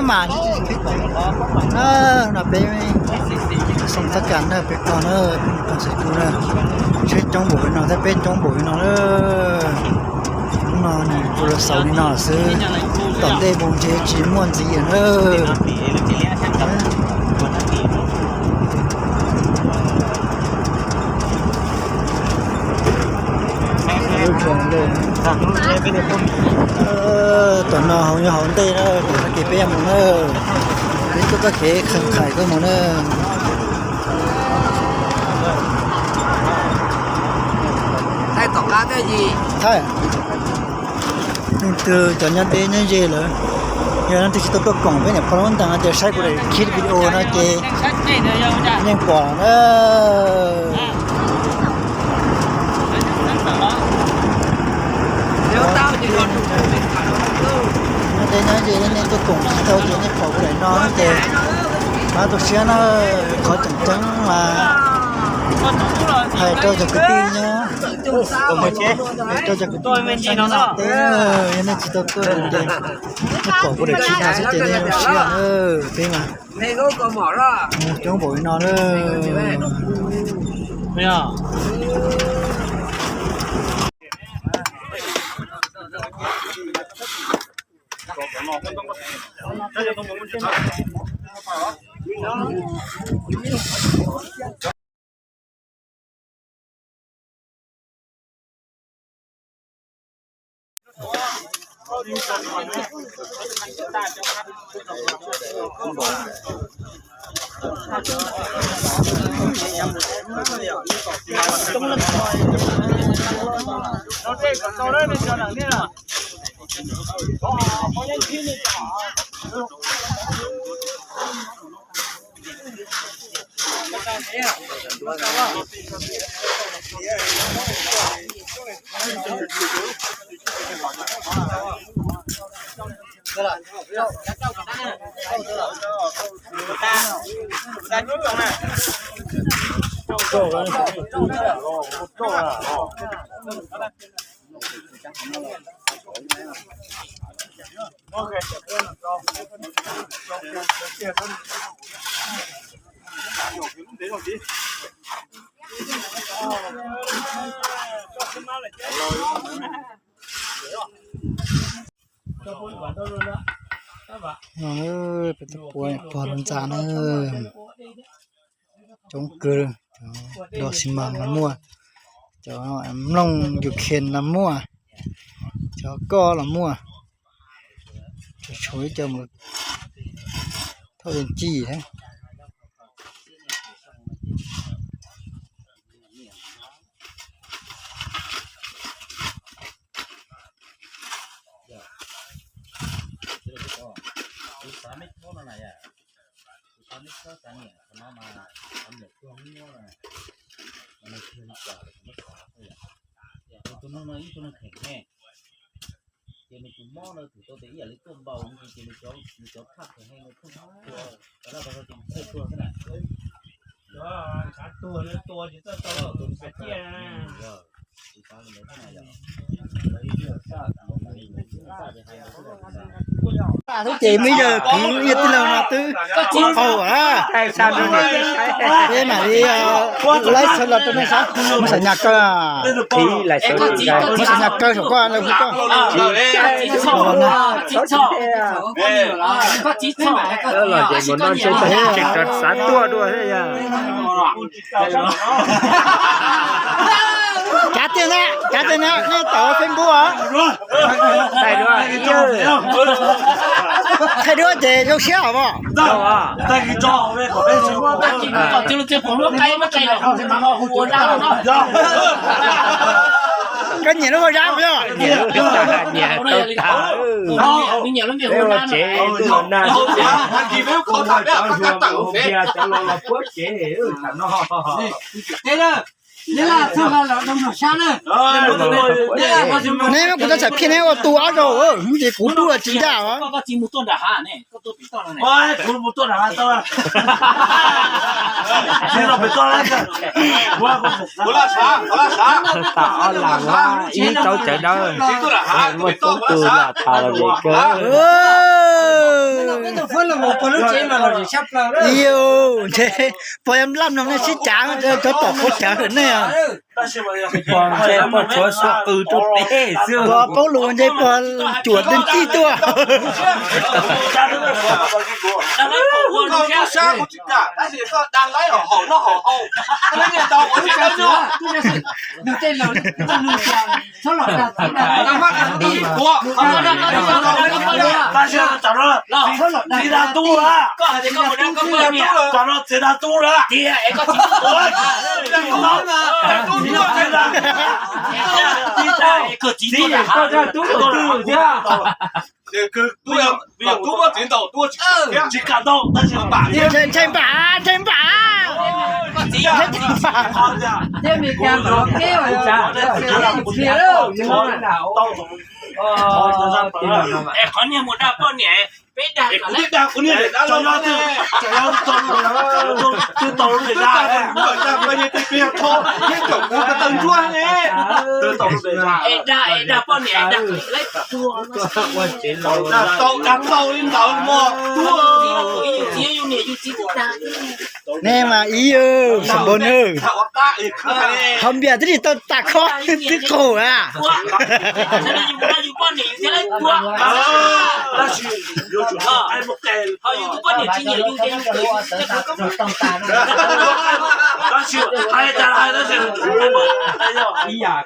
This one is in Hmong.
Maj mam no peb xoo txhab kas na, peb koj na, peb mus koj xis kus na, tsheb coob npaum li no thiab peb coob npaum li no na. Hnub no nws kuj los xaus li no xwb, tom ntej mus ntshe tsis muaj ntxiv na. Tom no hauv yog hauv ntej na, tom no ces peb yuav mus na, peb tuaj txoj kev khawm khais tuaj mus na. Thaij, leej twg cov nyob deb nyob ze lawm, yog leej twg tsis tau tuaj koom peb niam phauj lub ntees no ces saib kuv daim clip video no ces yeej pom na. Nyob deb nyob ze nej tuaj koom tsis tau ces nej pom kuv daim no ces pab tu siab na, qhov tseem ceeb mas hais rau cov kwv tij nyob, rau cov kwv tij nyob sab nram teb, yog nej tsis tau tuaj ces nej pom kuv daim clip no xwb ces nej zoo siab na, peb mas coob npaum li no na. No peb tuaj pua pog lub ntxa na, coob kawg, cov dog xi mas los muaj, cov mlooj yus khees los muaj, cov koj los muaj, tshuav ib co mus thauj yeej cij thiab. Ces nws tus mob no twb tau tias ib yam li tuaj npau ces nws cov, nws cov thaj phem heev nws pheej tua, cov laj tau ces nws pheej tua xwb na. Cov tshav tuag no tua tsis txawj tau tus tshav ciaj. Ces muaj ib yawg kwv yawg tij laug no twb paub na, peb mam li laib txhawb los rau nej saib, muab xam nyas kaw, muab xam nyas kaw saum koj lawv hu koj. Los ces mus noj ntshe tseem rov xav tuaj dua thiab yog. Cav tiag na, cav tiag na, nej tawm Facebook os. Thaij duab ces zoo siab os. Koj nyiam lub hau dab puas yog? Nyiam tau tag. Peb ua tsev tuaj nag, cov hluas mus hauv kiag cov laus los puab tsev tam no. Neb muab kuv tab txhais phiaj neb ua tu ob zaug ces kuv dub los tsis ncaj os. Tam ob lam ib tauv cawv dawb, muaj txoob tus lam tas los vim kawg. Ib, ntshe pog yog laj mloog nej sib cav, cov tom qhuav cawv nej. Pog tshuav suab qw rau peb xwb. Pog paub lus ntshe pog cuam tij tuaj. Txiv dag tub lawm. Txiv dag tub lawm. Txiv dag tub lawm. Tub muab txiv ntaus, tub tsis kam ntaus, tab sis npam, ntshai npam, ntshai npam. Es qhov niag mus dag poj niam, peb dag, kuv niag, tau lub niag dag, twb tau lub niag dag, dag, dag poj niam, dag, dag tau li ntawd mog. Nej mas ib yam, xam npog nawb. Hauv npias twb tsis tau tas khob twb qaug a. Ib yam,